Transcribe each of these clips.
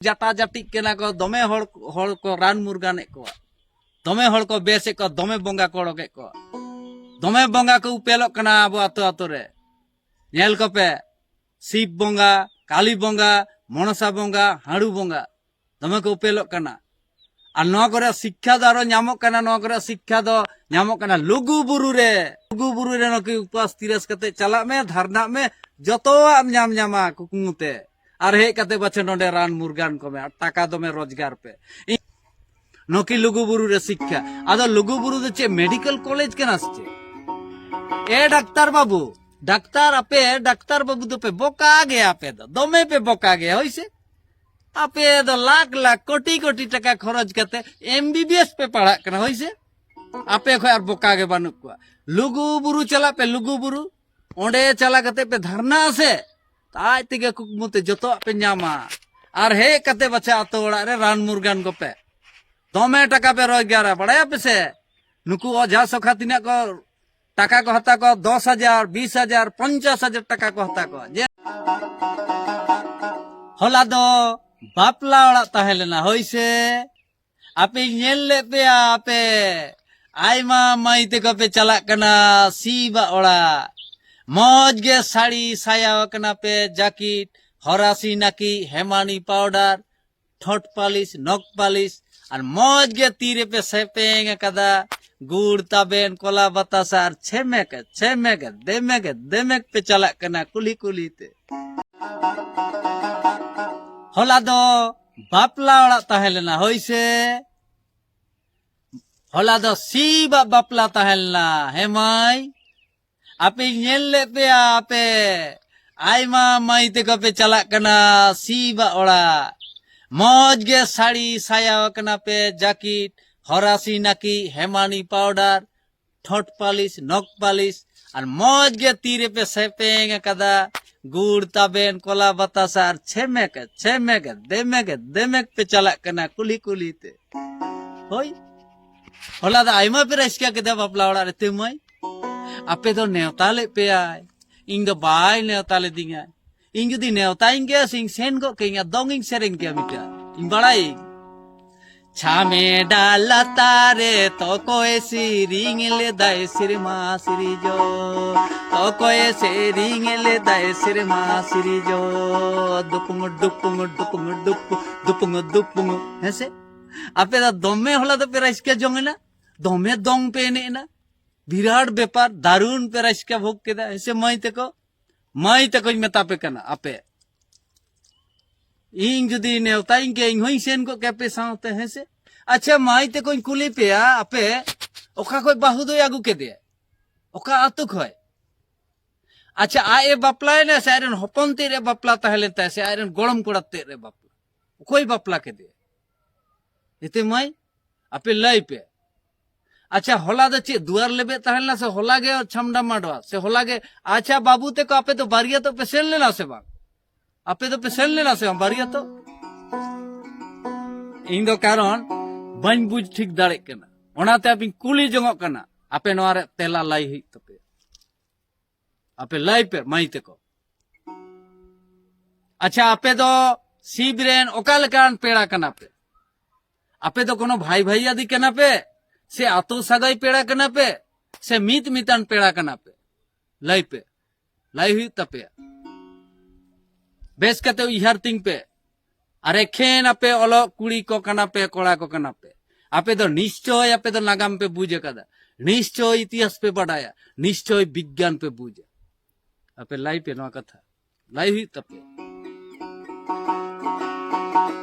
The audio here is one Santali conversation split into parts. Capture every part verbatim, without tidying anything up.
ᱡᱟᱴᱟ ᱡᱟᱹᱴᱤᱜ ᱠᱟᱱᱟ ᱠᱚ, ᱫᱚᱢᱮ ᱦᱚᱲ, ᱦᱚᱲ ᱠᱚ ᱨᱟᱱ ᱢᱩᱨᱜᱟᱱᱮᱫ ᱠᱚᱣᱟ, ᱫᱚᱢᱮ ᱦᱚᱲ ᱠᱚ ᱵᱮᱥᱮᱫ ᱠᱚᱣᱟ, ᱫᱚᱢᱮ ᱵᱚᱸᱜᱟ ᱠᱚ ᱚᱰᱚᱠᱮᱫ ᱠᱚᱣᱟ, ᱫᱚᱢᱮ ᱵᱚᱸᱜᱟ ᱠᱚ ᱩᱯᱮᱞᱚᱜ ᱠᱟᱱᱟ ᱟᱵᱚ ᱟᱛᱳ ᱟᱛᱳ ᱨᱮ᱾ ᱧᱮᱞ ᱠᱚᱯᱮ, ᱥᱤᱵ ᱵᱚᱸᱜᱟ, ᱠᱟᱞᱤ ᱵᱚᱸᱜᱟ, ᱢᱚᱱᱥᱟ ᱵᱚᱸᱜᱟ, ᱦᱟᱹᱲᱩ ᱵᱚᱸᱜᱟ, ᱫᱚᱢᱮ ᱠᱚ ᱩᱯᱮᱞᱚᱜ ᱠᱟᱱᱟ᱾ ᱟᱨ ᱱᱚᱣᱟ ᱠᱚᱨᱮ ᱥᱤᱠᱠᱷᱟ ᱫᱚ ᱟᱨᱚ ᱧᱟᱢᱚᱜ ᱠᱟᱱᱟ, ᱱᱚᱣᱟ ᱠᱚᱨᱮ ᱥᱤᱠᱠᱷᱟ ᱫᱚ ᱧᱟᱢᱚᱜ ᱠᱟᱱᱟ ᱞᱩᱜᱩ ᱵᱩᱨᱩ ᱨᱮ᱾ ᱞᱩᱜᱩ ᱵᱩᱨᱩ ᱨᱮ ᱱᱩᱠᱤ ᱩᱯᱟᱥ ᱛᱤᱨᱟᱥ ᱠᱟᱛᱮ ᱪᱟᱞᱟᱜ ᱢᱮ, ᱫᱷᱟᱨᱱᱟᱜ ᱢᱮ, ᱡᱚᱛᱚᱣᱟᱜ ᱮᱢ ᱧᱟᱢ ᱧᱟᱢᱟ ᱠᱩᱠᱢᱩ ᱛᱮ᱾ ᱟᱨ ᱦᱮᱡ ᱠᱟᱛᱮ ᱯᱟᱪᱷᱮ ᱱᱚᱰᱮ ᱨᱟᱱ ᱢᱩᱨᱜᱟᱱ ᱠᱚᱢᱮ ᱟᱨ ᱴᱟᱠᱟ ᱫᱚᱢᱮ ᱨᱳᱡᱽᱜᱟᱨ ᱯᱮ᱾ ᱤ-, ᱱᱩᱠᱤ ᱞᱩᱜᱩ ᱵᱩᱨᱩ ᱨᱮ ᱥᱤᱠᱠᱷᱟ᱾ ᱟᱫᱚ ᱞᱩᱜᱩ ᱵᱩᱨᱩ ᱫᱚ ᱪᱮᱫ ᱢᱮᱰᱤᱠᱮᱞ ᱠᱚᱞᱮᱡᱽ ᱠᱟᱱᱟ ᱥᱮ ᱪᱮᱫ? ᱮ ᱰᱟᱠᱛᱟᱨ ᱵᱟᱹᱵᱩ, ᱰᱟᱠᱛᱟᱨ ᱟᱯᱮ, ᱰᱟᱠᱛᱟᱨ ᱵᱟᱹᱵᱩ ᱫᱚᱯᱮ ᱵᱚᱠᱟ ᱜᱮᱭᱟ, ᱟᱯᱮ ᱫᱚ ᱫᱚᱢᱮ ᱯᱮ ᱵᱚᱠᱟ ᱜᱮᱭᱟ, ᱦᱳᱭ ᱥᱮ? ᱟᱯᱮ ᱫᱚ ᱞᱟᱠᱷ ᱞᱟᱠᱷ, ᱠᱳᱴᱤ ᱠᱳᱴᱤ ᱴᱟᱠᱟ ᱠᱷᱚᱨᱚᱪ ᱠᱟᱛᱮ ᱮᱢ ᱵᱤ ᱵᱤ ᱮᱥ ᱯᱮ ᱯᱟᱲᱦᱟᱜ ᱠᱟᱱᱟ, ᱦᱳᱭ ᱥᱮ? ᱟᱯᱮ ᱠᱷᱚᱡ ᱟᱨ ᱵᱚᱠᱟ ᱜᱮ ᱵᱟᱹᱱᱩᱜ ᱠᱚᱣᱟ᱾ ᱞᱩᱜᱩ ᱵᱩᱨᱩ ᱪᱟᱞᱟᱜ ᱯᱮ, ᱞᱩᱜᱩ ᱵᱩᱨᱩ᱾ ᱚᱸᱰᱮ ᱪᱟᱞᱟᱣ ᱠᱟᱛᱮ ᱯᱮ ᱫᱷᱟᱨᱱᱟ ᱥᱮ, ᱟᱡ ᱛᱮᱜᱮ ᱠᱩᱠᱢᱩ ᱛᱮ ᱡᱚᱛᱚᱣᱟᱜ ᱯᱮ ᱧᱟᱢᱟ᱾ ᱟᱨ ᱦᱮᱡ ᱠᱟᱛᱮ ᱯᱟᱪᱷᱮ ᱟᱛᱳ ᱚᱲᱟᱜ ᱨᱮ ᱨᱟᱱ ᱢᱩᱨᱜᱟᱱ ᱠᱚᱯᱮ᱾ ᱫᱚᱢᱮ ᱴᱟᱠᱟ ᱯᱮ ᱨᱳᱡᱽᱜᱟᱨᱟ, ᱵᱟᱲᱟᱭᱟ ᱯᱮ ᱥᱮ? ᱱᱩᱠᱩ ᱚᱡᱷᱟ ᱥᱚᱠᱷᱟ ᱛᱤᱱᱟᱹᱜ ᱠᱚ ᱴᱟᱠᱟ ᱠᱚ ᱦᱟᱛᱟᱣ ᱠᱚᱣᱟ, ᱫᱚᱥ ᱦᱟᱡᱟᱨ, ᱵᱤᱥ ᱦᱟᱡᱟᱨ, ᱯᱚᱧᱪᱟᱥ ᱦᱟᱡᱟᱨ ᱴᱟᱠᱟ ᱠᱚ ᱦᱟᱛᱟᱣ ᱠᱚᱣᱟ᱾ ᱡᱮ ᱦᱚᱞᱟ ᱫᱚ ᱵᱟᱯᱞᱟ ᱚᱲᱟᱜ ᱛᱟᱦᱮᱸ ᱞᱮᱱᱟ, ᱦᱳᱭ ᱥᱮ? ᱟᱯᱮ ᱧᱮᱞ ᱞᱮᱫ ᱯᱮᱭᱟ ᱟᱯᱮ, ᱟᱭᱢᱟ ᱢᱟᱹᱭ ᱛᱮᱠᱚ ᱯᱮ ᱪᱟᱞᱟᱜ ᱠᱟᱱᱟ ᱥᱤᱵᱟᱜ ᱚᱲᱟᱜ᱾ ᱢᱚᱡᱽ ᱜᱮ ᱥᱟᱹᱲᱤ ᱥᱟᱭᱟᱣ ᱠᱟᱱᱟ ᱯᱮ, ᱡᱟᱹᱠᱤᱴ, ᱦᱚᱨᱟᱥᱤ ᱱᱟᱹᱠᱤ, ᱦᱮᱢᱟᱱᱤ ᱯᱟᱣᱰᱟᱨ, ᱴᱷᱚᱴ ᱯᱟᱹᱞᱤᱥ, ᱱᱚᱠ ᱯᱟᱹᱞᱤᱥ, ᱟᱨ ᱢᱚᱡᱽ ᱜᱮ ᱛᱤ ᱨᱮᱯᱮ ᱥᱮᱯᱮᱧ ᱟᱠᱟᱫᱟ ᱜᱩᱲ, ᱛᱟᱵᱮᱱ, ᱠᱚᱞᱟ ᱵᱟᱛᱟᱥᱟ, ᱟᱨ ᱪᱷᱮᱢᱮᱠ, ᱪᱷᱮᱢᱮᱠ, ᱫᱮᱢᱮᱠ, ᱫᱮᱢᱮᱠ ᱯᱮ ᱪᱟᱞᱟᱜ ᱠᱟᱱᱟ ᱠᱩᱞᱦᱤ ᱠᱩᱞᱦᱤ ᱛᱮ᱾ ᱦᱚᱞᱟ ᱫᱚ ᱵᱟᱯᱞᱟ ᱚᱲᱟᱜ ᱛᱟᱦᱮᱸ ᱞᱮᱱᱟ, ᱦᱳᱭ ᱥᱮ? ᱦᱚᱞᱟ ᱫᱚ ᱥᱤᱵᱟᱜ ᱵᱟᱯᱞᱟ ᱛᱟᱦᱮᱸ ᱞᱮᱱᱟ, ᱦᱮᱸ ᱢᱟᱹᱭ? ᱟᱯᱮᱧ ᱧᱮᱞ ᱞᱮᱫ ᱯᱮᱭᱟ ᱟᱯᱮ, ᱟᱭᱢᱟ ᱢᱟᱹᱭ ᱛᱮᱠᱚ ᱯᱮ ᱪᱟᱞᱟᱜ ᱠᱟᱱᱟ ᱥᱤᱵᱟᱜ ᱚᱲᱟᱜ᱾ ᱢᱚᱡᱽ ᱜᱮ ᱥᱟᱹᱲᱤ ᱥᱟᱭᱟᱣ ᱠᱟᱱᱟ ᱯᱮ, ᱡᱟᱹᱠᱤᱴ, ᱦᱚᱨᱟᱥᱤ ᱱᱟᱹᱠᱤ, ᱦᱮᱢᱟᱱᱤ ᱯᱟᱣᱰᱟᱨ, ᱴᱷᱚᱴ ᱯᱟᱹᱞᱤᱥ, ᱱᱚᱠ ᱯᱟᱹᱞᱤᱥ, ᱟᱨ ᱢᱚᱡᱽ ᱜᱮ ᱛᱤ ᱨᱮᱯᱮ ᱥᱮᱯᱮᱧ ᱟᱠᱟᱫᱟ ᱜᱩᱲ, ᱛᱟᱵᱮᱱ, ᱠᱚᱞᱟ ᱵᱟᱛᱟᱥᱟ, ᱟᱨ ᱪᱷᱮᱢᱮᱠ, ᱪᱷᱮᱢᱮᱠ, ᱫᱮᱢᱮᱠ, ᱫᱮᱢᱮᱠ ᱯᱮ ᱪᱟᱞᱟᱜ ᱠᱟᱱᱟ ᱠᱩᱞᱦᱤ ᱠᱩᱞᱦᱤ ᱛᱮ᱾ ᱦᱳᱭ, ᱦᱚᱞᱟ ᱫᱚ ᱟᱭᱢᱟ ᱯᱮ ᱨᱟᱹᱥᱠᱟᱹ ᱠᱮᱫᱟ ᱵᱟᱯᱞᱟ ᱚᱲᱟᱜ ᱨᱮ, ᱛᱮ ᱢᱟᱹᱭ? ᱟᱯᱮ ᱫᱚ ᱱᱮᱣᱛᱟ ᱞᱮᱫ ᱯᱮᱭᱟᱭ, ᱤᱧ ᱫᱚ ᱵᱟᱭ ᱱᱮᱣᱛᱟ ᱞᱮᱫᱤᱧᱟ᱾ ᱤᱧ ᱡᱩᱫᱤ ᱱᱮᱣᱛᱟᱧ ᱜᱮᱭᱟ ᱥᱮ, ᱤᱧ ᱥᱮᱱ ᱜᱚᱫ ᱠᱮᱭᱟᱹᱧ ᱟᱨ ᱫᱚᱝ ᱤᱧ ᱥᱮᱨᱮᱧ ᱠᱮᱭᱟ ᱢᱤᱫᱴᱟᱝ, ᱤᱧ ᱵᱟᱲᱟᱭᱟᱹᱧ᱾ ᱪᱷᱟᱢᱮᱰᱟ ᱞᱟᱛᱟᱨ ᱨᱮ ᱛᱚᱠᱚᱭ ᱥᱮᱨᱮᱧ ᱞᱮᱫᱟᱭ ᱥᱮᱨᱢᱟ ᱥᱤᱨᱡᱚᱱ, ᱛᱚᱠᱚᱭ ᱥᱮᱨᱮᱧ ᱞᱮᱫᱟᱭ ᱥᱮᱨᱢᱟ ᱥᱤᱨᱡᱚᱱ, ᱫᱩᱯᱩᱝ ᱫᱩᱯᱩᱝ ᱫᱩᱯᱩᱝ ᱫᱩᱯᱩᱝ ᱫᱩᱯᱩᱝ ᱫᱩᱯᱩᱝ᱾ ᱦᱮᱸᱥᱮ? ᱟᱯᱮ ᱫᱚ ᱫᱚᱢᱮ ᱦᱚᱞᱟ ᱫᱚᱯᱮ ᱨᱟᱹᱥᱠᱟᱹ ᱡᱚᱝ ᱮᱱᱟ, ᱫᱚᱢᱮ ᱫᱚᱝ ᱯᱮ ᱮᱱᱮᱡ ᱮᱱᱟ, ᱵᱤᱨᱟᱴ ᱵᱮᱯᱟᱨ, ᱫᱟᱨᱩᱱ ᱯᱮ ᱨᱟᱹᱥᱠᱟᱹ ᱵᱷᱳᱜᱽ ᱠᱮᱫᱟ᱾ ᱦᱮᱸᱥᱮ ᱢᱟᱹᱭ ᱛᱟᱠᱚ? ᱢᱟᱹᱭ ᱛᱟᱠᱚᱧ ᱢᱮᱛᱟ ᱯᱮ ᱠᱟᱱᱟ, ᱟᱯᱮ, ᱤᱧ ᱡᱩᱫᱤ ᱱᱮᱣᱛᱟᱧ ᱜᱮ, ᱤᱧ ᱦᱚᱸᱧ ᱥᱮᱱ ᱠᱚᱜ ᱠᱮᱭᱟ ᱟᱯᱮ ᱥᱟᱶᱛᱮ᱾ ᱦᱮᱸᱥᱮ? ᱟᱪᱪᱷᱟ ᱢᱟᱹᱭ ᱛᱟᱠᱚᱧ ᱠᱩᱞᱤ ᱯᱮᱭᱟ, ᱟᱯᱮ ᱚᱠᱟ ᱠᱷᱚᱡ ᱵᱟᱹᱦᱩ ᱫᱚᱭ ᱟᱹᱜᱩ ᱠᱮᱫᱮᱭᱟ? ᱚᱠᱟ ᱟᱹᱛᱩ ᱠᱷᱚᱡ? ᱟᱪᱪᱷᱟ, ᱟᱡ ᱮ ᱵᱟᱯᱞᱟᱭᱮᱱᱟ ᱥᱮ ᱟᱡᱨᱮᱱ ᱦᱚᱯᱚᱱ ᱛᱮᱫ ᱨᱮ ᱵᱟᱯᱞᱟ ᱛᱟᱦᱮᱸ ᱞᱮᱱ ᱛᱟᱭᱟ ᱥᱮ ᱟᱡᱨᱮᱱ ᱜᱚᱲᱚᱢ ᱠᱚᱲᱟ ᱛᱮᱫ ᱨᱮ ᱵᱟᱯᱞᱟ? ᱚᱠᱚᱭ ᱵᱟᱯᱞᱟ ᱠᱮᱫᱮᱭᱟ? ᱮᱛᱮ ᱢᱟᱹᱭ, ᱟᱯᱮ ᱞᱟᱹᱭ ᱯᱮ᱾ ᱟᱪᱪᱷᱟ, ᱦᱚᱞᱟ ᱫᱚ ᱪᱮᱫ ᱫᱩᱣᱟᱨ ᱞᱮᱵᱮᱫ ᱛᱟᱦᱮᱸ ᱞᱮᱱᱟ ᱥᱮ ᱦᱚᱞᱟ ᱜᱮ ᱪᱷᱟᱢᱰᱟ ᱢᱟᱰᱣᱟ ᱥᱮ ᱦᱚᱞᱟ ᱜᱮ? ᱟᱪᱪᱷᱟ ᱵᱟᱹᱵᱩ ᱛᱮᱠᱚ, ᱟᱯᱮ ᱫᱚ ᱵᱟᱹᱨᱭᱟᱹᱛᱚᱜ ᱯᱮ ᱥᱮᱱ ᱞᱮᱱᱟ ᱥᱮ ᱵᱟᱝ? ᱟᱯᱮ ᱫᱚᱯᱮ ᱥᱮᱱ ᱞᱮᱱᱟ ᱥᱮ ᱵᱟᱝ ᱵᱟᱹᱨᱭᱟᱹᱛᱚᱜ? ᱤᱧ ᱫᱚ ᱠᱟᱨᱚᱱ ᱵᱟᱹᱧ ᱵᱩᱡᱽ ᱴᱷᱤᱠ ᱫᱟᱲᱮᱜ ᱠᱟᱱᱟ, ᱚᱱᱟᱛᱮ ᱟᱯᱮᱧ ᱠᱩᱞᱤ ᱡᱚᱝᱚᱜ ᱠᱟᱱᱟ, ᱟᱯᱮ ᱱᱚᱣᱟ ᱨᱮ ᱛᱮᱞᱟ ᱞᱟᱹᱭ ᱦᱩᱭᱩᱜ ᱛᱟᱯᱮᱭᱟ᱾ ᱟᱯᱮ ᱞᱟᱹᱭ ᱯᱮ ᱢᱟᱹᱭ ᱛᱮᱠᱚ᱾ ᱟᱪᱪᱷᱟ, ᱟᱯᱮ ᱫᱚ ᱥᱤᱵ ᱨᱮᱱ ᱚᱠᱟ ᱞᱮᱠᱟᱱ ᱯᱮᱲᱟ ᱠᱟᱱᱟ ᱯᱮ? ᱟᱯᱮ ᱫᱚ ᱠᱳᱱᱳ ᱵᱷᱟᱭ ᱵᱷᱟᱹᱭᱟᱹᱫᱤ ᱠᱟᱱᱟ ᱯᱮ ᱥᱮ ᱟᱛᱳ ᱥᱟᱹᱜᱟᱹᱭ ᱯᱮᱲᱟ ᱠᱟᱱᱟ ᱯᱮ ᱥᱮ ᱢᱤᱫ ᱢᱤᱫᱴᱟᱝ ᱯᱮᱲᱟ ᱠᱟᱱᱟ ᱯᱮ? ᱞᱟᱹᱭ ᱯᱮ, ᱞᱟᱹᱭ ᱦᱩᱭᱩᱜ ᱛᱟᱯᱮᱭᱟ᱾ ᱵᱮᱥ ᱠᱟᱛᱮ ᱩᱭᱦᱟᱹᱨ ᱛᱤᱧ ᱯᱮ᱾ ᱟᱨ ᱮᱠᱷᱮᱱ ᱟᱯᱮ ᱚᱞᱚᱜ ᱠᱩᱲᱤ ᱠᱚ ᱠᱟᱱᱟ ᱯᱮ, ᱠᱚᱲᱟ ᱠᱚ ᱠᱟᱱᱟ ᱯᱮ, ᱟᱯᱮ ᱫᱚ ᱱᱤᱥᱪᱚᱭ ᱟᱯᱮ ᱫᱚ ᱱᱟᱜᱟᱢ ᱯᱮ ᱵᱩᱡᱽ ᱟᱠᱟᱫᱟ, ᱱᱤᱥᱪᱚᱭ ᱤᱛᱤᱦᱟᱥ ᱯᱮ ᱵᱟᱰᱟᱭᱟ, ᱱᱤᱥᱪᱚᱭ ᱵᱤᱜᱽᱜᱟᱱ ᱯᱮ ᱵᱩᱡᱟ᱾ ᱟᱯᱮ ᱞᱟᱹᱭ ᱯᱮ ᱱᱚᱣᱟ ᱠᱟᱛᱷᱟ, ᱞᱟᱹᱭ ᱦᱩᱭᱩᱜ ᱛᱟᱯᱮᱭᱟ᱾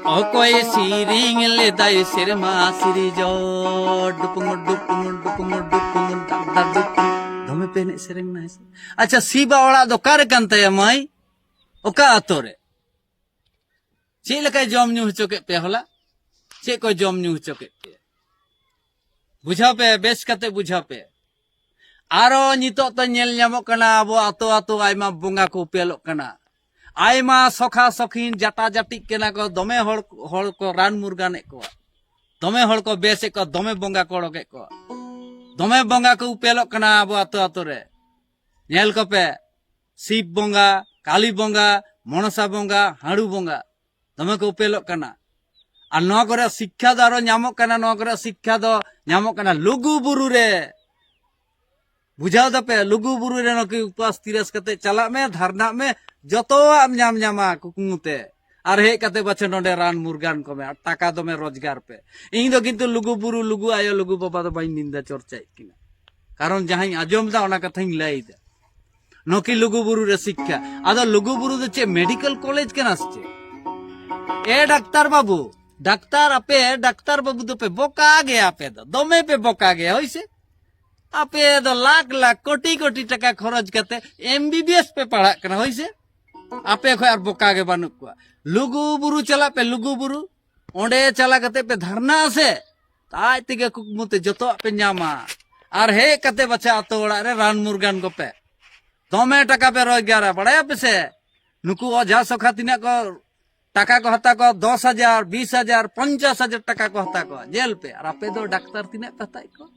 ᱚᱠᱚᱭ ᱥᱮᱨᱮᱧ ᱞᱮᱫᱟᱭ ᱥᱮᱨᱢᱟ ᱥᱤᱨᱡᱚᱱ? ᱰᱩᱯᱩᱝ ᱰᱩᱯᱩᱝ ᱰᱩᱯᱩᱝ ᱰᱩᱯᱩᱝ ᱰᱟᱠ ᱰᱟᱠ ᱰᱩᱯᱩᱝ᱾ ᱫᱚᱢᱮ ᱯᱮ ᱮᱱᱮᱡ ᱥᱮᱨᱮᱧ ᱱᱟ, ᱦᱮᱸ ᱥᱮ? ᱟᱪᱪᱷᱟ, ᱥᱤᱵᱟᱜ ᱚᱲᱟᱜ ᱫᱚ ᱚᱠᱟᱨᱮ ᱠᱟᱱ ᱛᱟᱭᱟ ᱢᱟᱹᱭ? ᱚᱠᱟ ᱟᱛᱳ ᱨᱮ? ᱪᱮᱫ ᱞᱮᱠᱟᱭ ᱡᱚᱢ ᱧᱩ ᱦᱚᱪᱚ ᱠᱮᱫ ᱯᱮᱭᱟ ᱦᱚᱞᱟ? ᱪᱮᱫ ᱠᱚᱭ ᱡᱚᱢ ᱧᱩ ᱦᱚᱪᱚ ᱠᱮᱫ ᱯᱮᱭᱟ? ᱵᱩᱡᱷᱟᱹᱣ ᱯᱮ, ᱵᱮᱥ ᱠᱟᱛᱮ ᱵᱩᱡᱷᱟᱹᱣ ᱯᱮ᱾ ᱟᱨᱚ ᱱᱤᱛᱚᱜ ᱛᱚ ᱧᱮᱞ ᱧᱟᱢᱚᱜ ᱠᱟᱱᱟ, ᱟᱵᱚ ᱟᱛᱳ ᱟᱛᱳ ᱟᱭᱢᱟ ᱵᱚᱸᱜᱟ ᱠᱚ ᱩᱯᱮᱞᱚᱜ ᱠᱟᱱᱟ, ᱟᱭᱢᱟ ᱥᱚᱠᱷᱟ ᱥᱚᱠᱷᱤᱱ ᱡᱟᱴᱟ ᱡᱟᱴᱤᱜ ᱠᱟᱱᱟ ᱠᱚ, ᱫᱚᱢᱮ ᱦᱚᱲ, ᱦᱚᱲ ᱠᱚ ᱨᱟᱱ ᱢᱩᱨᱜᱟᱱᱮᱫ ᱠᱚᱣᱟ, ᱫᱚᱢᱮ ᱦᱚᱲ ᱠᱚ ᱵᱮᱥᱮᱫ ᱠᱚᱣᱟ, ᱫᱚᱢᱮ ᱵᱚᱸᱜᱟ ᱠᱚ ᱚᱰᱚᱠᱮᱫ ᱠᱚᱣᱟ, ᱫᱚᱢᱮ ᱵᱚᱸᱜᱟ ᱠᱚ ᱩᱯᱮᱞᱚᱜ ᱠᱟᱱᱟ ᱟᱵᱚ ᱟᱛᱳ ᱟᱛᱳ ᱨᱮ᱾ ᱧᱮᱞ ᱠᱚᱯᱮ, ᱥᱤᱵ ᱵᱚᱸᱜᱟ, ᱠᱟᱞᱤ ᱵᱚᱸᱜᱟ, ᱢᱚᱱᱥᱟ ᱵᱚᱸᱜᱟ, ᱦᱟᱹᱲᱩ ᱵᱚᱸᱜᱟ, ᱫᱚᱢᱮ ᱠᱚ ᱩᱯᱮᱞᱚᱜ ᱠᱟᱱᱟ᱾ ᱟᱨ ᱱᱚᱣᱟ ᱠᱚᱨᱮ ᱥᱤᱠᱠᱷᱟ ᱫᱚ ᱟᱨᱚ ᱧᱟᱢᱚᱜ ᱠᱟᱱᱟ, ᱱᱚᱣᱟ ᱠᱚᱨᱮ ᱥᱤᱠᱠᱷᱟ ᱫᱚ ᱧᱟᱢᱚᱜ ᱠᱟᱱᱟ ᱞᱩᱜᱩ ᱵᱩᱨᱩ ᱨᱮ᱾ ᱵᱩᱡᱷᱟᱹᱣ ᱫᱟᱯᱮ? ᱞᱩᱜᱩ ᱵᱩᱨᱩ ᱨᱮ ᱱᱩᱠᱤ ᱩᱯᱟᱥ ᱛᱤᱨᱟᱥ ᱠᱟᱛᱮ ᱪᱟᱞᱟᱜ ᱢᱮ, ᱫᱷᱟᱨᱱᱟᱜ ᱢᱮ, ᱡᱚᱛᱚᱣᱟᱜ ᱮᱢ ᱧᱟᱢ ᱧᱟᱢᱟ ᱠᱩᱠᱢᱩ ᱛᱮ᱾ ᱟᱨ ᱦᱮᱡ ᱠᱟᱛᱮ ᱯᱟᱪᱷᱮ ᱱᱚᱰᱮ ᱨᱟᱱ ᱢᱩᱨᱜᱟᱱ ᱠᱚ ᱢᱮ ᱟᱨ ᱴᱟᱠᱟ ᱫᱚᱢᱮ ᱨᱳᱡᱽᱜᱟᱨ ᱯᱮ᱾ ᱤᱧ ᱫᱚ ᱠᱤᱱᱛᱩ ᱞᱩᱜᱩ ᱵᱩᱨᱩ, ᱞᱩᱜᱩ ᱟᱭᱳ, ᱞᱩᱜᱩ ᱵᱟᱵᱟ ᱫᱚ ᱵᱟᱹᱧ ᱱᱤᱱᱫᱟ ᱪᱚᱨᱪᱟᱭᱮᱫ ᱠᱤᱱᱟ, ᱠᱟᱨᱚᱱ ᱡᱟᱦᱟᱸᱧ ᱟᱸᱡᱚᱢ ᱫᱟ ᱚᱱᱟ ᱠᱟᱛᱷᱟᱧ ᱞᱟᱹᱭ ᱫᱟ᱾ ᱱᱩᱠᱤ ᱞᱩᱜᱩ ᱵᱩᱨᱩ ᱨᱮ ᱥᱤᱠᱠᱷᱟ᱾ ᱟᱫᱚ ᱞᱩᱜᱩ ᱵᱩᱨᱩ ᱫᱚ ᱪᱮᱫ ᱢᱮᱰᱤᱠᱮᱞ ᱠᱚᱞᱮᱡᱽ ᱠᱟᱱᱟ ᱥᱮ ᱪᱮᱫ? ᱮ ᱰᱟᱠᱛᱟᱨ ᱵᱟᱹᱵᱩ, ᱰᱟᱠᱛᱟᱨ ᱟᱯᱮ, ᱰᱟᱠᱛᱟᱨ ᱵᱟᱹᱵᱩ ᱫᱚᱯᱮ ᱵᱚᱠᱟ ᱜᱮᱭᱟ, ᱟᱯᱮ ᱫᱚ ᱫᱚᱢᱮ ᱯᱮ ᱵᱚᱠᱟ ᱜᱮᱭᱟ, ᱦᱳᱭ ᱥᱮ? ᱟᱯᱮ ᱫᱚ ᱞᱟᱠᱷ ᱞᱟᱠᱷ, ᱠᱳᱴᱤ ᱠᱳᱴᱤ ᱴᱟᱠᱟ ᱠᱷᱚᱨᱚᱪ ᱠᱟᱛᱮ ᱮᱢ ᱵᱤ ᱵᱤ ᱮᱥ ᱯᱮ ᱯᱟᱲᱦᱟᱜ ᱠᱟᱱᱟ, ᱦᱳᱭ ᱥᱮ? ᱟᱯᱮ ᱠᱷᱚᱡ ᱟᱨ ᱵᱚᱠᱟ ᱜᱮ ᱵᱟᱹᱱᱩᱜ ᱠᱚᱣᱟ᱾ ᱞᱩᱜᱩ ᱵᱩᱨᱩ ᱪᱟᱞᱟᱜ ᱯᱮ, ᱞᱩᱜᱩ ᱵᱩᱨᱩ᱾ ᱚᱸᱰᱮ ᱪᱟᱞᱟᱣ ᱠᱟᱛᱮ ᱯᱮ ᱫᱷᱟᱨᱱᱟ ᱟᱥᱮ, ᱟᱡ ᱛᱮᱜᱮ ᱠᱩᱠᱢᱩ ᱛᱮ ᱡᱚᱛᱚᱣᱟᱜ ᱯᱮ ᱧᱟᱢᱟ᱾ ᱟᱨ ᱦᱮᱡ ᱠᱟᱛᱮ ᱯᱟᱪᱷᱮ ᱟᱛᱳ ᱚᱲᱟᱜ ᱨᱮ ᱨᱟᱱ ᱢᱩᱨᱜᱟᱱ ᱠᱚᱯᱮ, ᱫᱚᱢᱮ ᱴᱟᱠᱟ ᱯᱮ ᱨᱳᱡᱽᱜᱟᱨᱟ, ᱵᱟᱲᱟᱭᱟ ᱯᱮ ᱥᱮ? ᱱᱩᱠᱩ ᱚᱡᱷᱟ ᱥᱚᱠᱷᱟ ᱛᱤᱱᱟᱹᱜ ᱠᱚ ᱴᱟᱠᱟ ᱠᱚ ᱦᱟᱛᱟᱣ ᱠᱚᱣᱟ, ᱫᱚᱥ ᱦᱟᱡᱟᱨ, ᱵᱤᱥ ᱦᱟᱡᱟᱨ, ᱯᱚᱧᱪᱟᱥ ᱦᱟᱡᱟᱨ ᱴᱟᱠᱟ ᱠᱚ ᱦᱟᱛᱟᱣ ᱠᱚᱣᱟ᱾ ᱧᱮᱞ ᱯᱮ, ᱟᱨ ᱟᱯᱮ ᱫᱚ ᱰᱟᱠᱛᱟᱨ ᱛᱤᱱᱟᱹᱜ ᱯᱮ ᱦᱟᱛᱟᱣᱮᱫ ᱠᱚᱣᱟ?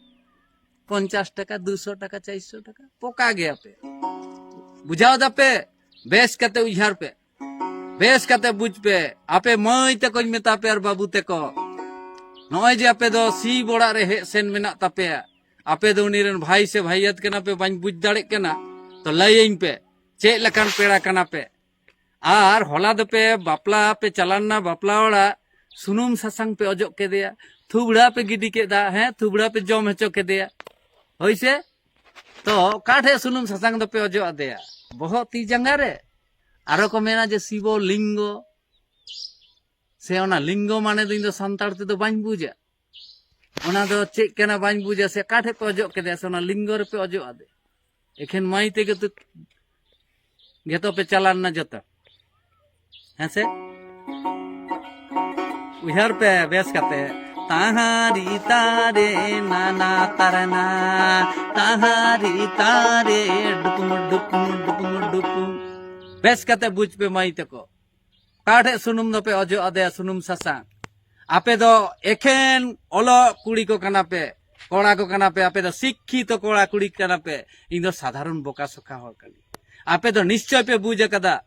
ᱯᱚᱧᱪᱟᱥ ᱴᱟᱠᱟ, ᱫᱩᱥᱚ ᱴᱟᱠᱟ, ᱪᱟᱨᱥᱚ ᱴᱟᱠᱟ᱾ ᱯᱚᱠᱟ ᱜᱮᱭᱟᱯᱮ᱾ ᱵᱩᱡᱷᱟᱹᱣ ᱫᱟᱯᱮ? ᱵᱮᱥ ᱠᱟᱛᱮ ᱩᱭᱦᱟᱹᱨ ᱯᱮ, ᱵᱮᱥ ᱠᱟᱛᱮ ᱵᱩᱡᱽ ᱯᱮ᱾ ᱟᱯᱮ ᱢᱟᱹᱭ ᱛᱟᱠᱚᱧ ᱢᱮᱛᱟ ᱯᱮ ᱟᱨ ᱵᱟᱹᱵᱩ ᱛᱟᱠᱚ, ᱱᱚᱜᱼᱚᱭ ᱡᱮ ᱟᱯᱮ ᱫᱚ ᱥᱤᱵ ᱚᱲᱟᱜ ᱨᱮ ᱦᱮᱡ ᱥᱮᱱ ᱢᱮᱱᱟᱜ ᱛᱟᱯᱮᱭᱟ, ᱟᱯᱮ ᱫᱚ ᱩᱱᱤ ᱨᱮᱱ ᱵᱷᱟᱭ ᱥᱮ ᱵᱷᱟᱭᱭᱟᱛ ᱠᱟᱱᱟ ᱯᱮ, ᱵᱟᱹᱧ ᱵᱩᱡᱽ ᱫᱟᱲᱮᱜ ᱠᱟᱱᱟ, ᱛᱚ ᱞᱟᱹᱭᱟᱹᱧ ᱯᱮ ᱪᱮᱫ ᱞᱮᱠᱟᱱ ᱯᱮᱲᱟ ᱠᱟᱱᱟ ᱯᱮ᱾ ᱟᱨ ᱦᱚᱞᱟ ᱫᱚᱯᱮ ᱵᱟᱯᱞᱟ ᱯᱮ ᱪᱟᱞᱟᱣ ᱞᱮᱱᱟ, ᱵᱟᱯᱞᱟ ᱚᱲᱟᱜ ᱥᱩᱱᱩᱢ ᱥᱟᱥᱟᱝ ᱯᱮ ᱚᱡᱚᱜ ᱠᱮᱫᱮᱭᱟ, ᱛᱷᱩᱵᱲᱟ ᱯᱮ ᱜᱤᱰᱤ ᱠᱮᱫᱟ, ᱦᱮᱸ, ᱛᱷᱩᱵᱲᱟ ᱯᱮ ᱡᱚᱢ ᱦᱚᱪᱚ ᱠᱮᱫᱮᱭᱟ, ᱦᱳᱭ ᱥᱮ? ᱛᱚ ᱚᱠᱟ ᱴᱷᱮᱡ ᱥᱩᱱᱩᱢ ᱥᱟᱥᱟᱝ ᱫᱚᱯᱮ ᱚᱡᱚᱜ ᱟᱫᱮᱭᱟ? ᱵᱚᱦᱚᱜ ᱛᱤ ᱡᱟᱸᱜᱟ ᱨᱮ? ᱟᱨᱚ ᱠᱚ ᱢᱮᱱᱟ ᱡᱮ ᱥᱤᱵᱚ ᱞᱤᱝᱜᱚ, ᱥᱮ ᱚᱱᱟ ᱞᱤᱝᱜᱚ ᱢᱟᱱᱮ ᱫᱚ ᱤᱧ ᱫᱚ ᱥᱟᱱᱛᱟᱲ ᱛᱮᱫᱚ ᱵᱟᱹᱧ ᱵᱩᱡᱟ᱾ ᱚᱱᱟ ᱫᱚ ᱪᱮᱫ ᱠᱟᱱᱟ ᱵᱟᱹᱧ ᱵᱩᱡᱟ, ᱥᱮ ᱚᱠᱟ ᱴᱷᱮᱡ ᱯᱮ ᱚᱡᱚᱜ ᱠᱮᱫᱮᱭᱟ, ᱥᱮ ᱚᱱᱟ ᱞᱤᱝᱜᱚ ᱨᱮᱯᱮ ᱚᱡᱚᱜ ᱟᱫᱮ? ᱮᱠᱷᱮᱱ ᱢᱟᱹᱭ ᱛᱮᱜᱮ ᱛᱚ ᱡᱚᱛᱚ ᱯᱮ ᱪᱟᱞᱟᱣ ᱞᱮᱱᱟ ᱡᱚᱛᱚ, ᱦᱮᱸ ᱥᱮ? ᱩᱭᱦᱟᱹᱨ ᱯᱮ ᱵᱮᱥ ᱠᱟᱛᱮ᱾ ᱛᱟᱦᱟᱨᱤ ᱛᱟᱨᱮ ᱱᱟᱱᱟ ᱛᱟᱨᱟᱱᱟ, ᱛᱟᱦᱟᱨᱤ ᱛᱟᱨᱮ ᱰᱩᱯᱩᱢ ᱰᱩᱯᱩᱢ ᱰᱩᱯᱩᱢ ᱰᱩᱯᱩᱢ᱾ ᱵᱮᱥ ᱠᱟᱛᱮ ᱵᱩᱡᱽ ᱯᱮ ᱢᱟᱹᱭ ᱛᱟᱠᱚ, ᱚᱠᱟ ᱴᱷᱮᱡ ᱥᱩᱱᱩᱢ ᱫᱚᱯᱮ ᱚᱡᱚᱜ ᱟᱫᱮᱭᱟ, ᱥᱩᱱᱩᱢ ᱥᱟᱥᱟᱝ? ᱟᱯᱮ ᱫᱚ ᱮᱠᱷᱮᱱ ᱚᱞᱚᱜ ᱠᱩᱲᱤ ᱠᱚ ᱠᱟᱱᱟ ᱯᱮ, ᱠᱚᱲᱟ ᱠᱚ ᱠᱟᱱᱟ ᱯᱮ, ᱟᱯᱮ ᱫᱚ ᱥᱤᱠᱠᱷᱤᱛᱚ ᱠᱚᱲᱟ ᱠᱩᱲᱤ ᱠᱟᱱᱟ ᱯᱮ᱾ ᱤᱧ ᱫᱚ ᱥᱟᱫᱷᱟᱨᱚᱱ ᱵᱚᱠᱟ ᱥᱚᱠᱟ ᱦᱚᱲ ᱠᱟᱹᱱᱟᱹᱧ᱾ ᱟᱯᱮ ᱫᱚ ᱱᱤᱥᱪᱚᱭ ᱯᱮ ᱵᱩᱡᱽ ᱟᱠᱟᱫᱟ,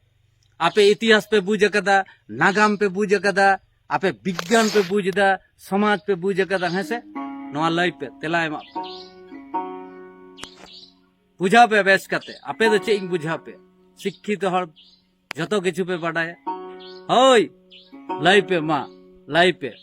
ᱟᱯᱮ ᱤᱛᱤᱦᱟᱥ ᱯᱮ ᱵᱩᱡᱽ ᱟᱠᱟᱫᱟ, ᱱᱟᱜᱟᱢ ᱯᱮ ᱵᱩᱡᱽ ᱟᱠᱟᱫᱟ, ᱟᱯᱮ ᱵᱤᱜᱽᱜᱟᱱ ᱯᱮ ᱵᱩᱡᱽ ᱮᱫᱟ, ᱥᱚᱢᱟᱡᱽ ᱯᱮ ᱵᱩᱡᱽ ᱟᱠᱟᱫᱟ, ᱦᱮᱸ ᱥᱮ? ᱱᱚᱣᱟ ᱞᱟᱹᱭ ᱯᱮ, ᱛᱮᱞᱟ ᱮᱢᱟᱜ ᱯᱮ᱾ ᱵᱩᱡᱷᱟᱹᱣ ᱯᱮ ᱵᱮᱥ ᱠᱟᱛᱮ᱾ ᱟᱯᱮ ᱫᱚ ᱪᱮᱫ ᱤᱧ ᱵᱩᱡᱷᱟᱹᱣ ᱯᱮ? ᱥᱤᱠᱠᱷᱤᱛᱚ ᱦᱚᱲ, ᱡᱚᱛᱚ ᱠᱤᱪᱷᱩ ᱯᱮ ᱵᱟᱰᱟᱭᱟ᱾ ᱦᱳᱭ, ᱞᱟᱹᱭ ᱯᱮ ᱢᱟ, ᱞᱟᱹᱭ ᱯᱮ᱾